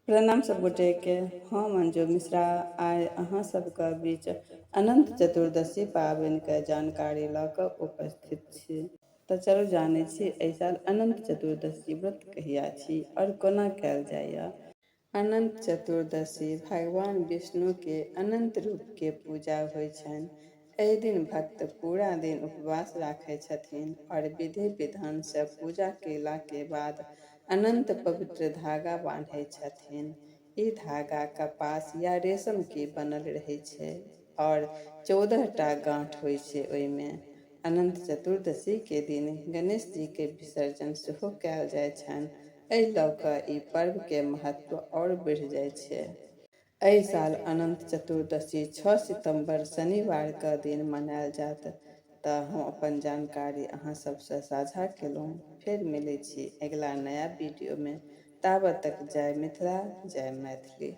प्रणाम सब गोटे के। हम अंजू मिश्रा आइ अहाँ सबके बीच अनंत चतुर्दशी पाबनि के जानकारी लऽ कऽ उपस्थित छी। तऽ चलू जानै छी एहि साल अनंत चतुर्दशी व्रत कहिया छी और कोना कयल जाइए। अनंत चतुर्दशी भगवान विष्णु के अनंत रूप के पूजा होइ छनि। एहि दिन भक्त पूरा दिन उपवास राखै छथिन और विधि विधान से पूजा केला के बाद अनंत पवित्र धागा बान्है छथिन। ई धागा कपास या रेशम के बनल रहै छै और 14 टा गाँठ होइ छै ओहिमे। अनंत चतुर्दशी के दिन गणेश जी के विसर्जन सेहो कयल जाइ छनि। एहि लऽ कऽ ई पर्व के महत्व और बढ़ि जाइ छै। एहि साल अनंत चतुर्दशी 6 सितंबर शनिवार के दिन मनायल जायत। तऽ हम अपन जानकारी अहाँ सबसँ साझा केलहुँ। फेर मिलै छी अगिला नया वीडियो में। ताबत तक जय मिथिला, जय मैथिली।